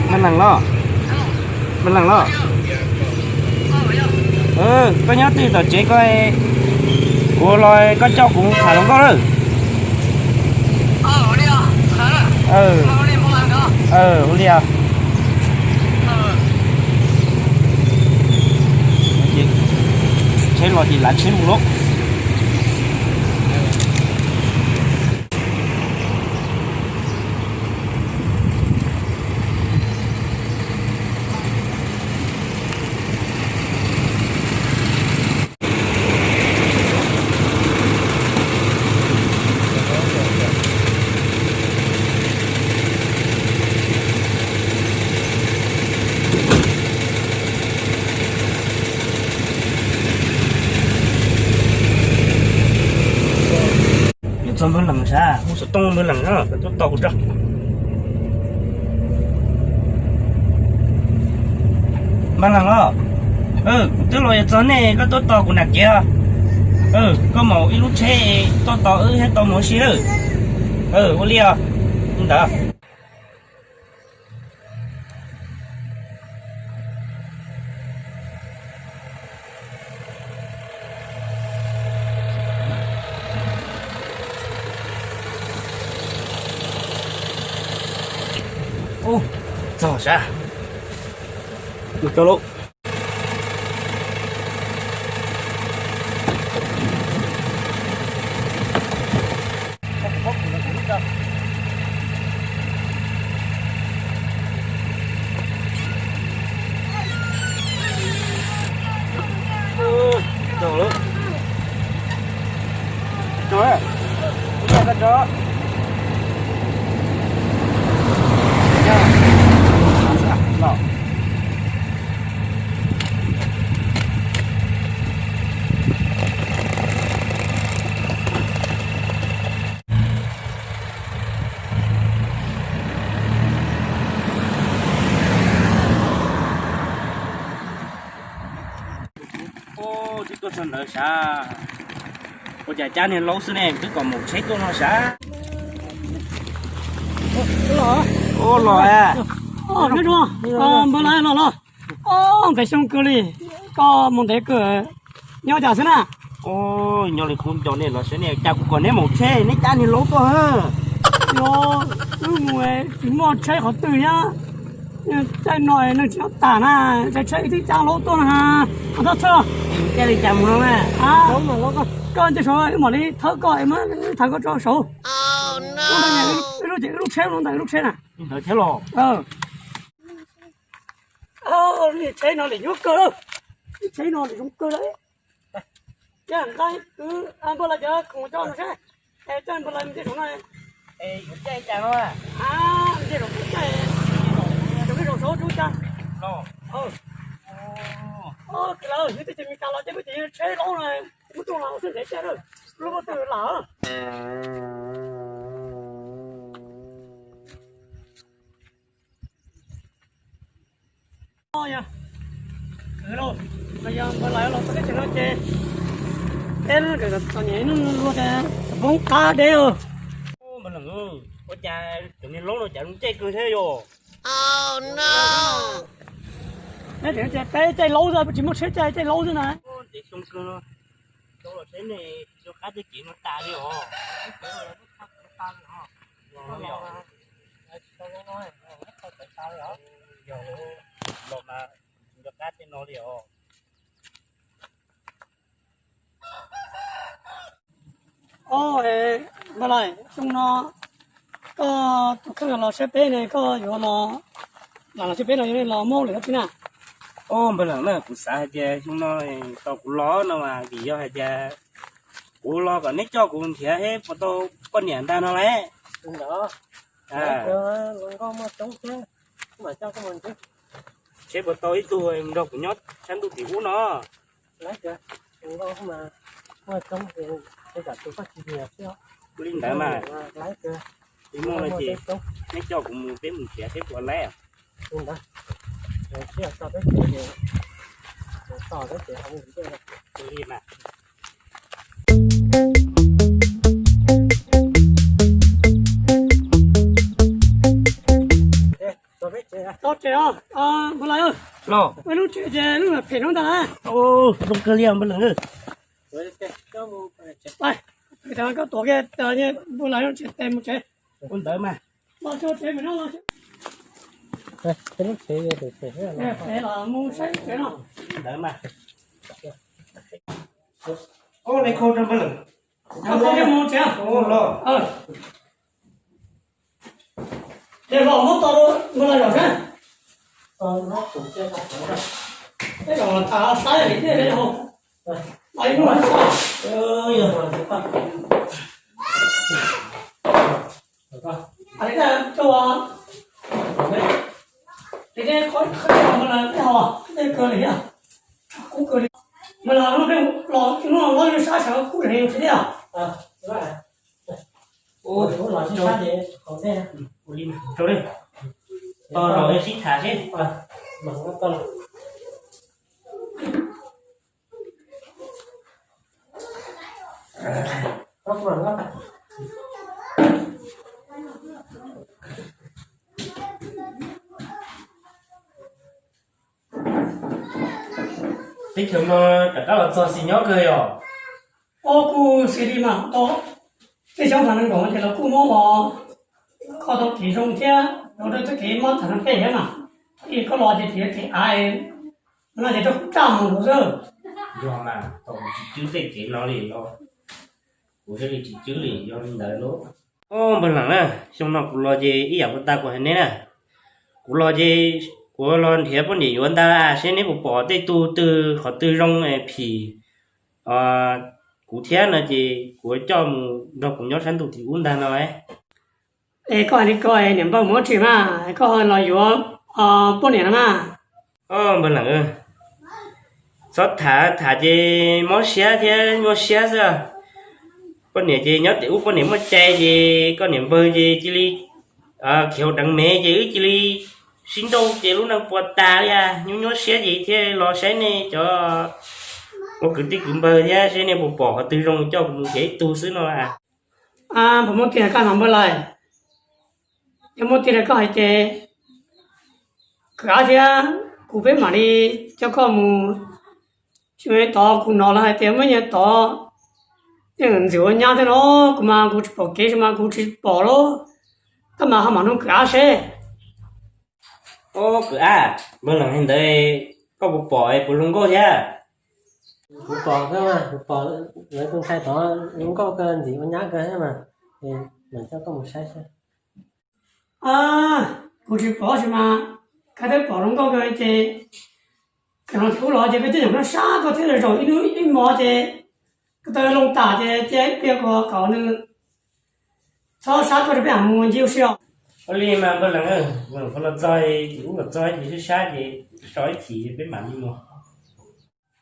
Maj Leej los, Maj Leej los, koj nyob twg tom tsev ko, kuv los koj coj kuv tham hluas nkauj lawm. Ua li os. Tsheb los ces lav tsheb mus lauj. Yuav txog npawg Lees sav, hu xov tooj npawg Lees na, koj tuaj tos kuv tso. Npawg Lees os, kuv twb los yuav txog nej, koj tuaj tos kuv nram kev os. Koj mam ib lub tsheb tuaj tos wb thiab tau mus ua si lawm. Ua li os, li ntawd. Ub, txog sav, mus tau lauj. Tau lawm. Tau lawm. Tau lawm. Ub, twb tuaj txog ntawd sav. Ua cas cab niag laub xwb ne, twb kom mus tsheb tuaj no sav. Ub, los. Npawg Lees los los. Ub, ntev xyoo kawg li, koj mus ntev kawg, nyob cas xwb na? Ub, nyob li qub nco nej los sav ne, cas kuv kom neb mus tsheb neb cab niag laub tuaj. Yog wb mus tsis muaj tsheb qhov twg thiab. Caij no neeg tsis nyob tas na, tsheb ib tib cab laub tuaj na. Tab txhawj. Caij li cas mus no na? Koj nce saud wb mam li thawb koj, thawb koj tso saud. Wb lub ces wb lub tsheb no ntawm wb lub tsheb na. Niag tsheb no lim nyuaj kawg lawm. Tsheb no lim zoo kawg lawm. Yog nqaij kwv npawg Lees cov khoom tso no seb, es coj npawg Lees mus nce saud no. Nce saud, nce saud tub cag. Kis lawm, yog twb ces Meskas los ces peb ces tsheb laub no, muab tuaj los xwb ntev tiag lawm, lub muaj twg lam. Yog, yog npawg Lees los txog teb chaws no ces peb txom nyem ib hnub luag tas poob qab deb. Npawg Lees, ua cas cov niag laub no cas zoo caij kawg thiab yom? Peb tseem caij laub xwb, peb tsis muaj tsheb caij, caij laub xwb na. Ntev xyoo kawg no, tau los tsheb ne, tsis nco qab tej kev no tas li os. Yog los mas tsis nco qab tej no li os. Os, npawg Lees, xyoo no koj tus kheej los saib peb ne, koj yuav los, lam los saib peb no yuav los muaj lwm tab tsi na? Os, npawg Lees na, kuv xav hais tias xyoo no tau kuv los no mas vim yog hais tias kuv los kom neb coj kuv nrhiav seb puas tau poj niam ntag no lauj. Seb puas tau ib tug nrog kuv nyob sab ntuj tim ub no. Li ntawd mas, tsis muaj no ces neb coj kuv mus peb mus nrhiav seb puas laib. Li mas. Tsev os, npawg Lais, los, lub tsev ces lub phem no ntag na. Zoo kawg li npawg Leej. Koj tuav kiag npawg Lais lub tsev tes mus tsev. Ua ntawd mas. Los tsev no los. Phem los mus saib tsev no. Ntawd mas. Ua li khau rau npawg Leej. Koj mus tsev. Los. Ces los muab tau npawg Lais zom sab. Tej zaum tham saib li thiaj li haus. Los ib hnub saib. Li tej qhov tej ho tej kawg li thiab. Kub kawg li. Mas los hnub peb los hnub los sab sawv kub heev tsis thiab. Ua li, to los sib tham seb. Teb chaws no rov qab los txog xis nyob kawg yom. Ob, kuj xis li mas tau. Tej xyoo thaum nees nkaum ces lawv kuj muab ua kho tau kev zoo thiab, lawv rau txoj kev mob thaum nees peb thiab mas. Ib koj los ces tiv kev av no ces rau kuv raj mus nkaus xwb. Yog mas tau tsis cwb tej kev no li los, kuv thiaj li tsis cwb li yog li ntawd lauj. Ob, npawg Leej na, xyoo no kuv los ces ib yam ua tag kuv hais neb na. Kuv los ces kuv los nrhiav poj niam yuav ntag, seb neb puas pom tej tug twg qhov twg zoo phim kuv thiab no ces kuv coj mus nrog kuv nyob sab ntuj tim ub ntag no. Es koj hais li ko niam npawg Muab Tsim mas koj ho los yuav poj niam no mas. Ob, npawg Leej, txhob tham, tham ces mob siab thiab nyuaj siab xwb. Poj niam ces nyob tim ub poj niam muaj cai ces koj niam npawg ces cia li khiav deev me ces wb cia li sib nrauj ces lub neej puas tas li, nyuaj nyuaj siab ces thiaj los saib nej cov ua kwv tij kwv npawg thiab seb nej puas pom qhov twg zoo coj kuv mus nrhiav ib tug xwb no. Puas muaj tiag koj hais npawg Leej? Yog muaj tiag li koj hais ces kwv ab thiab kuv peb mam li coj koj mus. Tsis tov kuv hnov lawv hais tias muaj nyias tod yeej ntxim ua nyab thiab no, kuv mas kuv tsis pom kev tsis mas kuv tsis pom lauj. Tab mas ho mam nug kwv ab seb. Ob, kwv ab, npawg Leej hais ntawd koj puas pom puas zoo nkauj thiab? Kuv pom kawg mas, kuv pom lawv tus ntxhais tod zoo nkauj kawg ntxim ua nyab kawg thiab mas, mam coj koj mus saib saib. Kuv tsis pom tsis mas, koj twb pom zoo nkauj kawg ces, koj los txog ub los ces koj coj nyuam qhuav sab koj thiab zaum ib hnub ib hmo ces koj tau loo tas ces cia ib pliag kuv kom nws txhob sab koj rau peb mam mus ncig ua si os. Ua li mas npawg Leej, koj los txog tim ub los txog ces sab sab ces so ib chim peb mam li mus.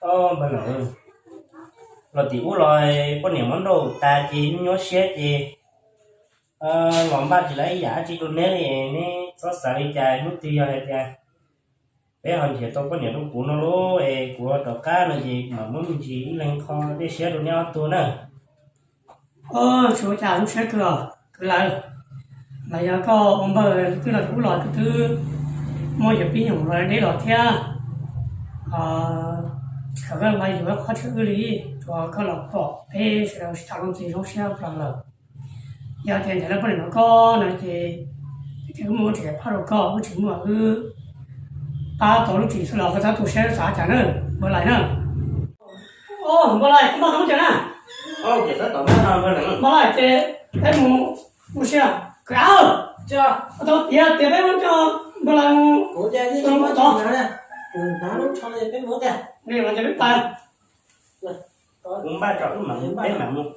Ob, npawg Leej, los tim ub los poj niam muab nrauj tas ces nyuaj nyuaj siab ces los npaj tsis tau ib yam dab tsi rau neb li, neb txhob xav li cas, hnub twg yog hais tias peb ho nrhiav tau poj niam rau kuv no lauj es kuv rov qab no ces mam muab me ntsis ib leeg kho dej siab rau neb ob tug na. Tsis ua cas, zoo siab kawg kwv Leej. Los yog koj ua npawg twb los ub los koj twb muaj yawm pib nyuam los deb los thiab, tsis kom koj los yuav qhov tshwj wb li, tsuas koj los pom peb sawv daws sib tham zoo ntxiv zoo siab plaws lawm. Yog tias nrhiav tau poj niam rau koj no ces, ces wb muaj lub tsev phaj rau koj, wb tsis muaj wb pab tau lub tsev xwb los koj txhob tu siab xav cas na, npawg Leej na. Npawg Leej, koj npaj tau lub tsev na. Npawg Leej, ces peb mus ua si, kwv ab. Tau tiav tias peb muab coj npawg Leej mus tod. Peb pas. Kuv npaj tso wb mam mus, peb mam mus.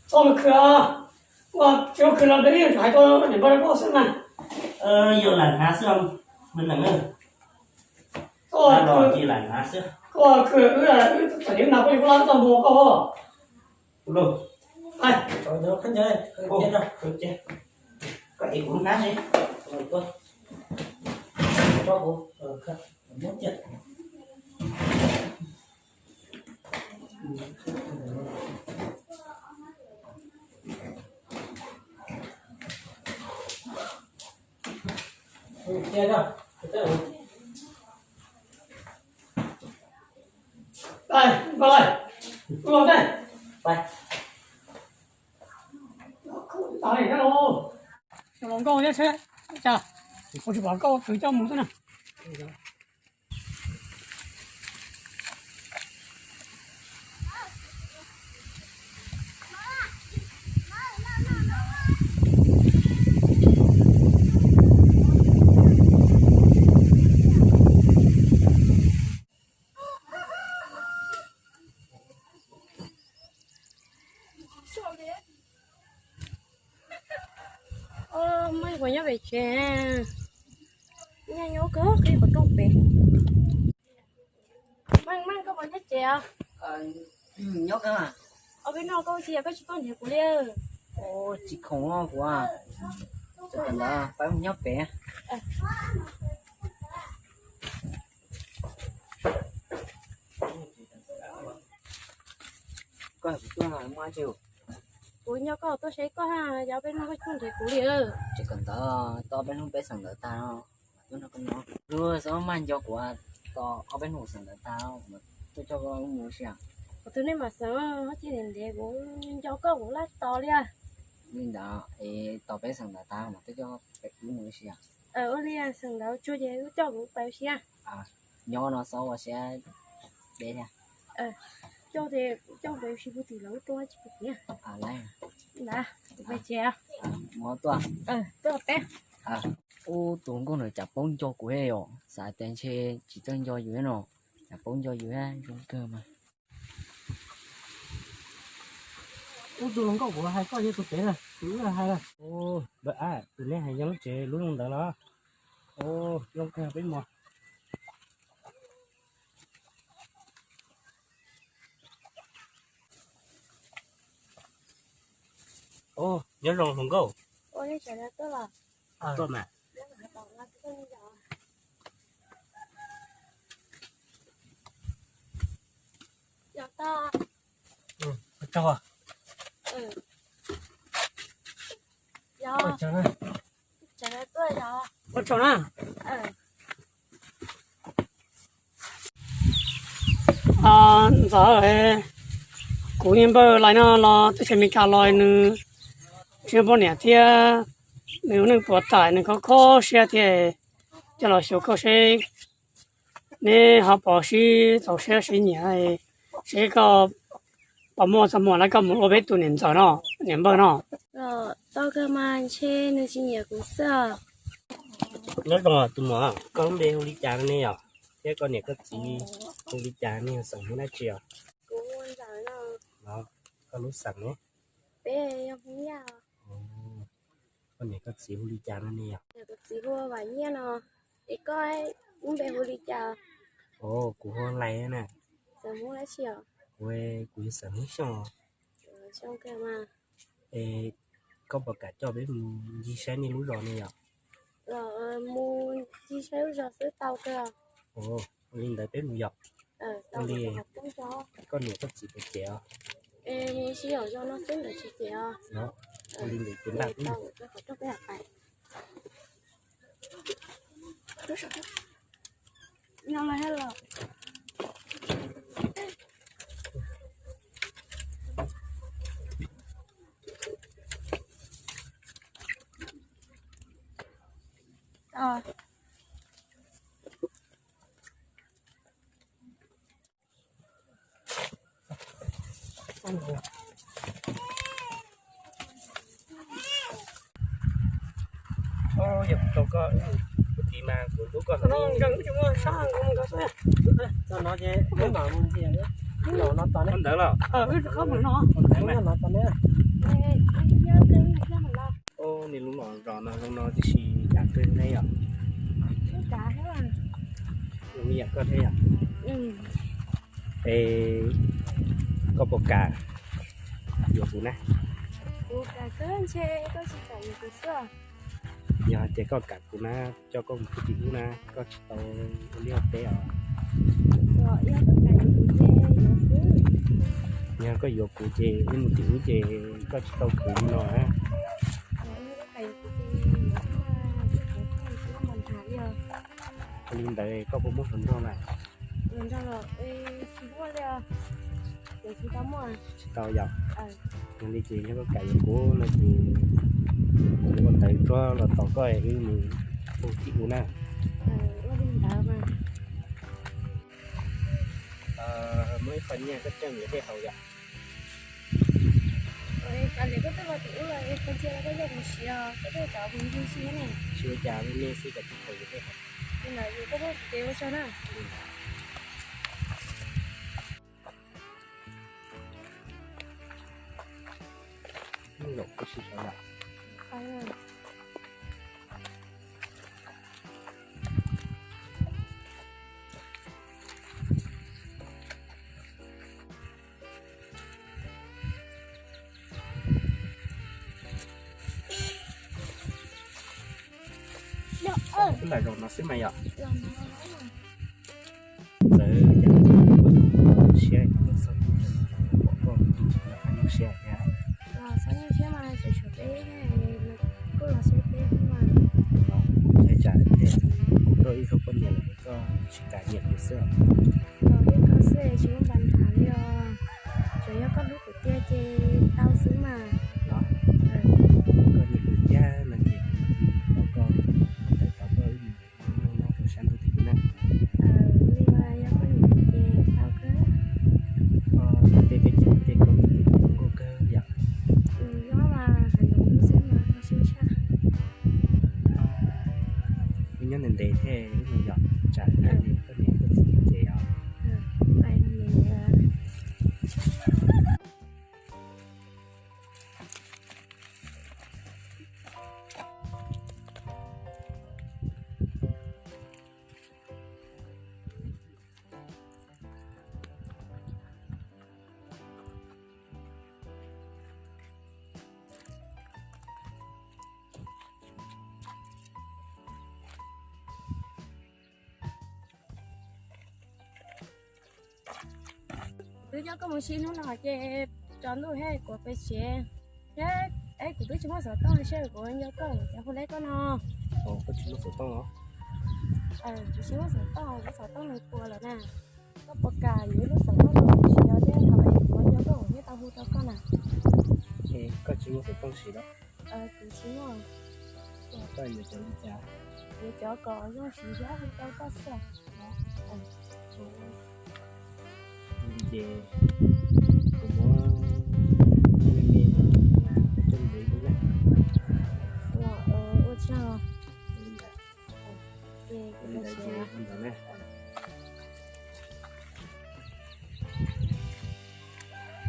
Txhob khwv, ua tsis khwv los peb yeej hais tau niam npawg rau koj xwb mas. Yog lam hnav xwb, npawg Leej. Koj khwv, wb txom nyem na, koj yuav laj tau mus koj. Koj ev kuv hnab seb. Los nkauj thiab seb, cas kuv tsis pom koj kwv coj mus xwb na. Muaj ib qho nyob pem tsev, nyob nyob kawg qhib qhov rooj pem. Meej, Meej, koj puas nyob tsev os? Nyob kawg. Ob peb hnub koj ua tsi yog koj tsis tuaj nrhiav kuv li? Tsis khoom kuv, tsis khoom ntawd pab mus nyob pem. Koj kuv tuaj muaj tsi? Kuv nco koj tuaj saib koj, yog ob peb hnub koj tsis tuaj nrhiav kuv li. Tsis khoom ntawd, tau ob peb hnub peb xeem ntawv tag, tuaj nrog koj nyob. Lub xyov maj nco kuv, tau ob peb hnub xeem ntawv tag, tuaj coj koj mus ua si. Kuv tus nej mam xeem, cia ntev ntev kuv nco koj kuv laj tos li. Li ntawd es tau peb xeem ntawv tag mas tuaj coj peb mus ua si. Ua li xeem ntawv tsuag ces wb coj kuv pais ua si. Nyob no xyov ua siab deb thiab. Coj, coj pais ua si puag tim lawv ua tsis puag tim. Ntawd, pais tsev. Mus tuaj. Tuaj peb. Ub, tus hluas nkauj no cas paub nco kuv thiab yom, xav tias ntshe tsis txawj nco yus thiab no, cas paub nco yus thiab, zoo kawg mas. Ub, tus hluas nkauj kuv hais koj yog tus pem na, kuv ib hais lawm. Ub, tus neb hais yog lub tsev lub zoo ntawd los? Ub, zoo kawg, peb mus. Ub, nyob zoo hluas nkauj. Tuaj mas. Ua tsaug. Ua tsaug na. Ntxawm, kuv niag npawg Lais no los teb chaws Amelikas los nws tsis muaj poj niam thiab, nws ua neej puas tawm, nws kho kho siab thiab, coj los xyuas koj seb neb ho puas sib txaus siab sib nyiam, seb koj puas muaj txoj hmoo los koj mus ua peb tus niam ntxawm no, niam npawg no. Tau kawg mas, ntshe nws tsis nyiam kuv xwb. Nyob zoo tus muam, koj lub npe hu li cas no ne yom? Thiab koj niam koj txiv hu li cas ne, xeem Hmoob dab tsi os? Kuv hu Ntxawm no. Koj lub xeem ne? Peb yog Hmoob Yaj. Koj niam koj txiv hu li cas no ne yom? Kuv txiv hu Vam Nyiaj no. Es koj lub npe hu li cas? Kuv hu Lais na. Xeem Hmoob dab tsi os? Kuv, kuv yog xeem Hmoob Xyooj. Xyooj kawg mas. Es koj puas kam coj peb mus ncig saib nej lub zos ne yom? Los mus ncig saib lub zos xwb tau kawg. Ua li ntawd peb mus yom. Ua li, koj niam koj txiv puas cem os? Mus ncig zos no xwb ntawd tsis cem os. Ua li ntawd ces npaj peb mus. Yog kuv tau koj, kuv tiv mas kuv hlub koj heev. Txog no ces peb mam mus ntxias lub los no tos neb. Ntawd los? Ntawd mas. Nws lub los zos no zoo no tib si, cas kawg ne yom? Zoo li yam koj thiab yom? Es koj puas kam yuav kuv na? Yog hais tias koj kam kuv na, coj koj mus pw tim ub na, koj tsis tau ua liaj ua teb os. Yog koj yuav kuv ces wb mus tim ub ces koj tsis tau kuv li no na. Ua li ntawd koj puas muaj hluas nraug na? Tsis tau yom. Yog li ces yog koj kam yuav kuv no ces kuv ua ntawv tsuab los tos koj wb mus ua tim ub na. Muaj ib qho nyiaj koj coj yuav dej haus yom. Tsis ua cas, me me xwb, kom tib thaum yuav dej haus. Li ntawd koj muab kuv tes ua tsaug na. Zaum koj sib sov lawm. Xwb mas zaum no xwb mas yom. Txawv cas siab, pom koj tsis tau nyuaj siab thiab. Txhob nyuaj siab mas, tseem tshuav peb, kuj los saib peb mas. Ntshai tsam tias kuv nrog ib zaug poj niam lawm koj tsis kam nyiam kuv xwb. Los peb koj xwb tsis muaj npa nthas li os. Tsuas yog koj hlub kuv tiag ces tau xwb mas. Los, koj nyiam kuv tiag no ces kuv tos koj, tos koj ib mus nyob rau sab ntuj tim kuv na. Li mas yog koj nyiam kuv ces tau kawg. Koj tej peb cov tej koob tes koob nkauj kawg yom. Nyob mas hais lus xwb mas koj siab tshaj. Wb nyob ntev ntev thiab wb mus yom, tsam ib pliag koj niam koj txiv ces os. Twb nco koj mus si hnub no ces tsaus ntuj thiab kuv pes siav thiab. Es kuv twb tsis muaj xov tooj, seb kuv nco koj ces hu leb koj no. Koj tsis muaj xov tooj los? Kuv tsis muaj xov tooj, kuv xov tooj nws puas lawm na. Koj puas kam yuav lub xov tooj no siv thiab thaum es kuv nco koj thiab tau hu rau koj na? Koj tsis muaj xov tooj siv los? Kuv tsis muaj. Koj yuav cov li cas? Yuav cov kom zoo siv thiab hu rau koj xwb. Ces kuv muab me me coj mus yuav na. Ua tsaug. Ces kuv ntawd ces ua ntawd na.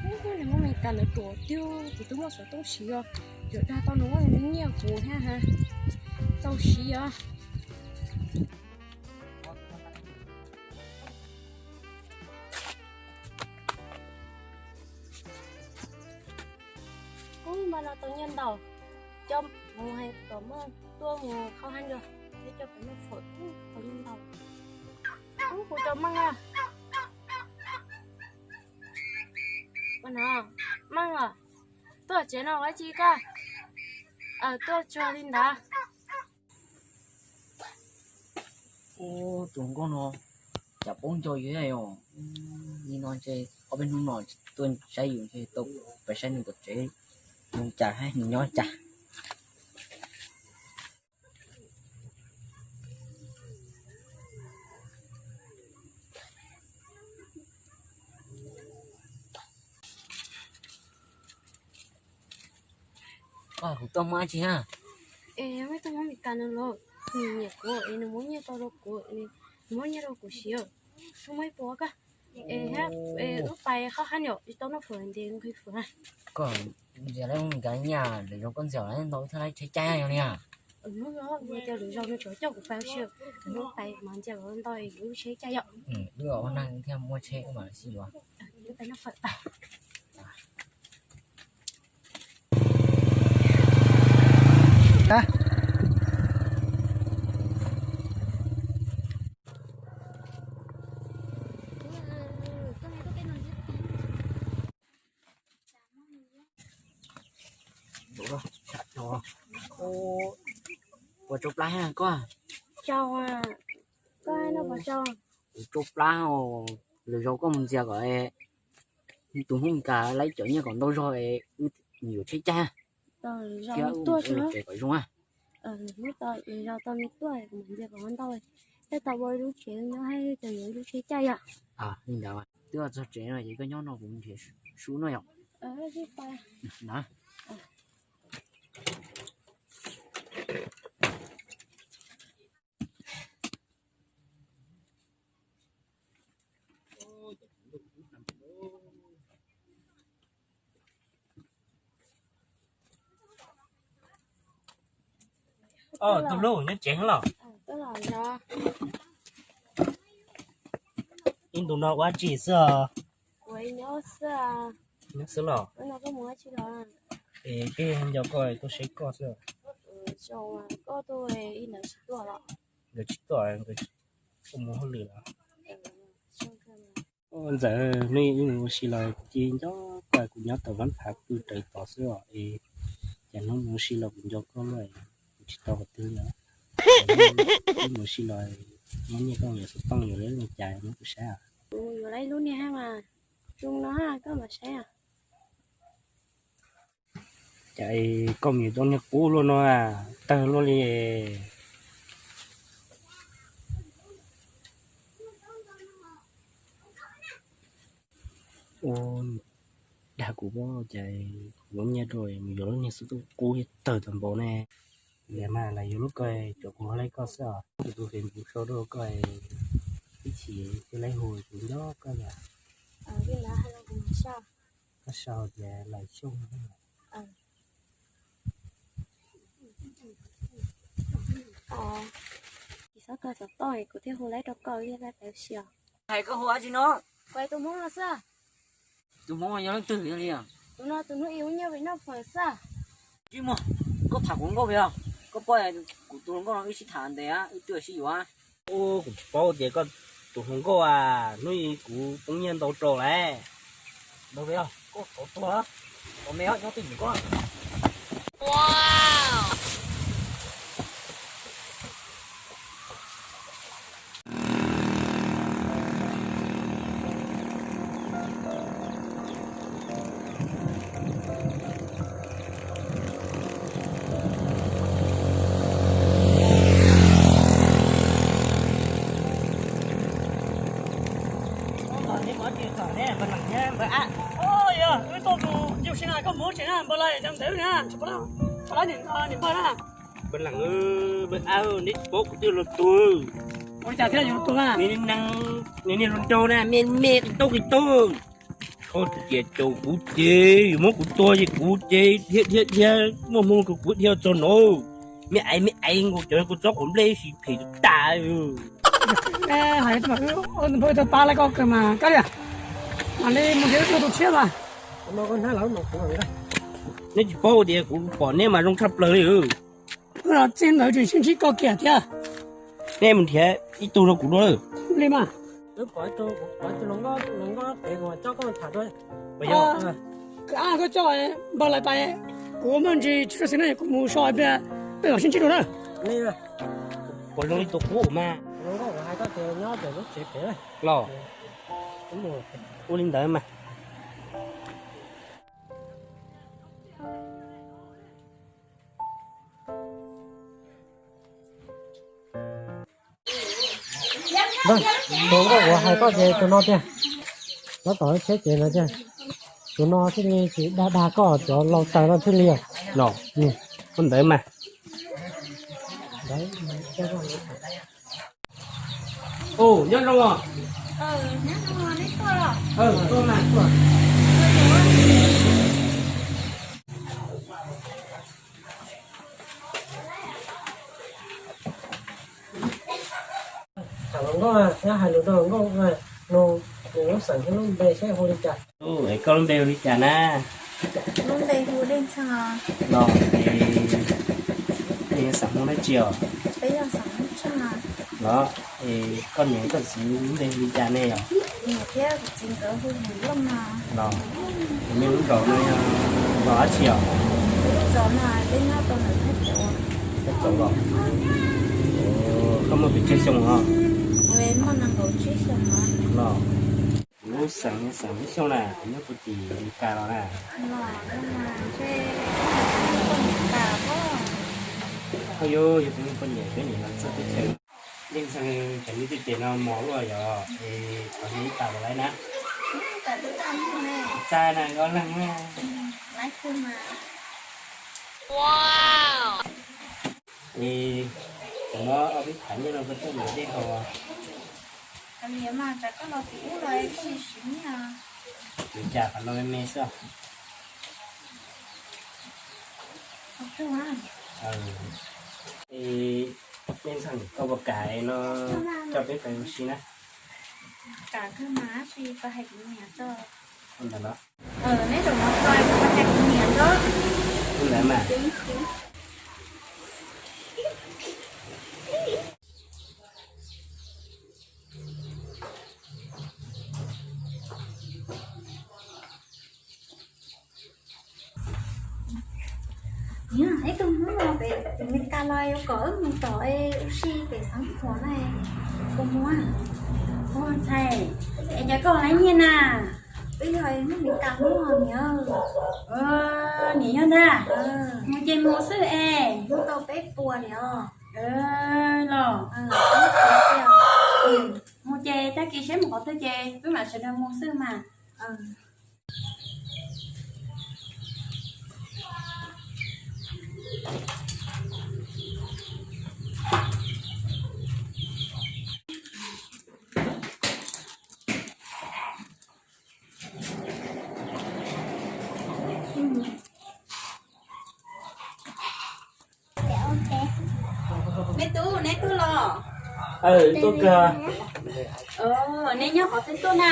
Ub, nws muaj Meskas lawv tuam tiag, kuv twb muaj xov tooj siv os. Yuav dag tau nws muab nyiaj kuv thiab ha. Tau siv os. Ub, npaj no tau nyiaj ntau, coj mus hais kom muaj tuaj mus qhov hab ntag, thiab coj kom muaj fawm, tau nyiaj ntau. Ub, kuv rau Meej os. Meej os, tuaj tsev no ua dab tsi koj? Tuaj tsuag li ntawd. Ub, tus hluas nkauj no cas poob nco yus thiab os. Li no ces ob peb hnub no tuaj saib yus ces tau pais saib nws tom tsev, nws cas thiab nws nyob cas. Koj kuv tuaj muab dab tsi na? Es muab tuaj muab Meskas no los, nws nyiam kuv es nws muab nyiaj rau kuv, nws muab nyiaj rau kuv siv, tuaj muab ib puas koj. Es wb pais qhov hab nyom tsis tau noj fawm ntes nqhis fawm. Koj ntxias lawv Meskas nyiaj lwm zaus koj ntxias lawv ntau thiab lawv tsheb caij yog li os. Hnub no tias lwm zaus nws tseem coj kuv pais tsis, hnub pais mas ntxias lawv ntau lub tsheb caij yom. Wb ua neeg thiaj muaj tsheb wb mam li sib yuav. Wb pais noj fawm pais. Rau plab koj. Rau, koj noj puas rau? Kuv rau plab os, lwm zaus koj mus ntxias kom tus Hmoob Meskas laib cov nyiaj kom ntau zog es wb yuav tsheb caij thiab wb mus ua tsev kom zoo. Ntau, tej tau ua lub tsheb nyob hab tej yuav lub tsheb caij yom. Li ntawd twb txog tsev no ces koj nyob no kuv nrhiav sub no yom. Tus hlub nyob tsev los? Ib ntus no ua dab tsi xwb os? Nyob xwb los? Es peb nco koj tuaj saib koj xwb. Nkawd tsis tuaj, nkawd mus hauj lwm lawm. Ntxawm, hnub ib mus ua si los cia nco koj, kuv nyob tom vab phav pw raws tod xwb os. Es cas hnub mus ua si los kuv nco koj luaj, kuv tsis tau qhov twg li. Ib mus ua si los muab nyiaj koj yuav xov tooj yuav li cas muab kuv saib. Kuv yuav lub niag hab mas zoo no koj mam saib. Cas koj mus yuav tau niag qub luaj no, tawg luaj li. Ua, dag kuv pob cas kuv muab nyiaj rau mus yuav lub niag xov tooj qub thiab tawg tag npaum ne. Lam mas lam yuav lub ko, tsuav kuv hu laib koj xwb os. Tus Facebook sau rau koj, ib chim twb laib hu kuv nco koj yom. Koj sau tias Laim Xyooj. Tsis txhob koj xov tooj kuv thiaj hu laib rau koj, yog tawv si os. Hais koj hu dab tsi no? Kuv tus hmoob no xwb. Tus hmoob yog leej twg li? Tus no tus hnub ib ua nyiaj vim noj fawm xwb. Tsis muaj, koj tham kuv hluas nkauj pes os? Koj pom kuv tus hluas nkauj no wb sib tham ntev, wb twb sib yuav. Kuv tsis paub tias koj tus hluas nkauj a, hnub ib kuv poob nyiaj ntau rau lawm. Ntau pes os, koj tau tuag, tau me os, nyob twj ywm koj. Yog wb tuaj mus yug si na, koj mus tsev na, npawg Laim cov ntawd na, tsis pom lawm, niam npawg na. Npawg Laim, npawg Ab, neb tsis paub kuv twb los tuag. Ua li cas thiaj yuav tuag na? Neb niag hluas nraug na, me me qis taug qis taug. Txhob tias caum kuv ces yuav muab kuv tua ces kuv ces dhia dhia dhia, muaj hmoo rau kuv dhia txog no. Me aiv me aiv nkaus cov kua txob quav nplej ib sim phem tas. Hais npawg tau pab laib koj kawg mas koj li, mam li mus nrhiav tus tshiab mas. Neb tsis paub tias kuv pom neb mas zoo tshaj plaws li. Wb los txij ntawd tseem sib ntsib koj kiag thiab. Neb mus nrhiav ib tug rau kuv dua. Li mas. Koj coj npawg Laim pais, kuv muaj ntsis tsis tshua xis neej kuv mus so pliag peb mam sib ntsib dua na. Puas zoo li tus qub mas? Los, ua li ntawd mas. Tus hluas nkauj uas hais koj ces tus no tiag, tab tom tsheb ces no tiag. Tus no thiaj li tsis dag dag koj cov laus tas no thiaj li os. Los, ua ntawd mas. Ua, nyob zoo os. Tham hluas nkauj, nyob hais lus rau hluas nkauj, nug nws lub xeem thiab lub npe saib hu li cas. Es koj lub npe hu li cas na? Lub npe hu Dej Ntxhee. Los es nej yog xeem Hmoob dab tsi os? Peb yog xeem Hmoob Tsheej. Los es koj niam koj txiv lub npe hu li cas nej os? Niam thiab kuv txiv nkawd hu Hmoob Looj no. Los es nej lub zos no yog zos dab tsi os? Lub zos no peb nyob rau ntawm Thaj Cauv. Los, koj muaj pes tsawg xyoo os? Los, kuv xeem xeem ib xyoos na, kuv nyob puag tim Mes Kas los na. Koj yuav, yuav tus poj niam peb niam los txog teb chaws. Leej Ntxhee, cov me tub ces no mos luaj yog es qhov me ib tas los lawm na. Txaj na, ob leeg na. Es kuv muab ob peb phav nyiaj rau koj coj mus yuav dej haus. Ua li mas, tsam koj los tim ub los koj yuav siv nyiaj. Yuav cas qhov no me me xwb. Es Leej Ntxhee, koj puas kam no coj peb pais ua si na? Kam kawg mas, tab sis koj hais kuv niam tso. Ntawd los. Neb zaum no tso kuv hais kuv niam tso. Ntawd mas. Ib tug Hmoob no pem Mes Kas los yuav kom wb mus tom ua si pem Xeev Khuam na, puas muaj? Ua ntxhais, es cas koj laiv nyiaj na? Wb yog Hmoob Mes Kas Hmoob os niam. Niam yog ntag. Mus ces mus xwb es. Muab tau peb puas li os. Los, mus ces tag kis seb mus qhov twg ces wb mam sawv daws mus xwb mas. Me tub, neb tuaj los? Tuaj kawg. Neb nyob qhov twg tuaj na?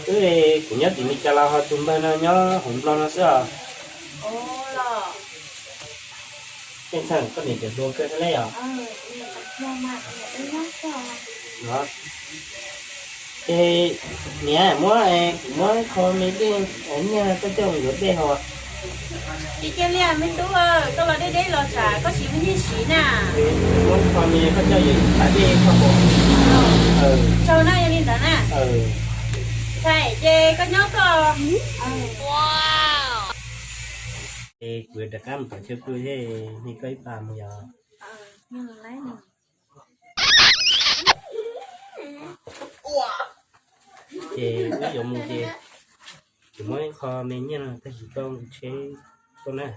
Wb, kuv nyob tim Mes Kas los ho tus npawg no nyob hauv Nplog no xwb os. Los, Leej Ntxhee, koj niam tseem hluas kawg thiab ne yom? Es niam, muab, kuv muab qho me dej, nyiaj koj coj mus yuav dej haus. Tsis cia li me tub, koj los deb deb los tsam koj tsis muaj nyiaj siv na. Muab qho me koj coj yuav ib phav dej koj haus. Tsaug na, yog li ntawd na. Ntxhais, ces koj nyob koj. Es kuv yuav rov qab mus tom chaw pw thiab, nyiag koj ib phav mus yom. Ces wb yuav mus ces kuv muab ib qho me nyiaj no tag kis koj mus tsheb tuaj na.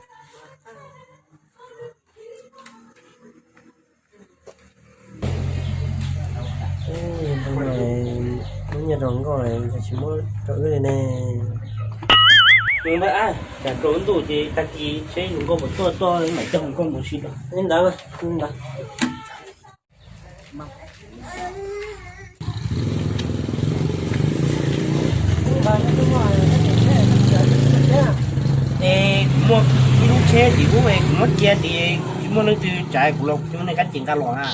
Muab nyiaj rau nkauj tsis muab rau wb li ne. Mus ntag, tsam tsaus ntuj ces tag kis seb yus nkauj puas tuaj, tuaj mam coj nkauj mus si rau. Li ntawd, li ntawd. Es kuv muaj ib lub tsheb tim ub es kuv muab cia tim, tsis muaj leej twg tsav, kuv los kuv coj nej kab ces nqa los na.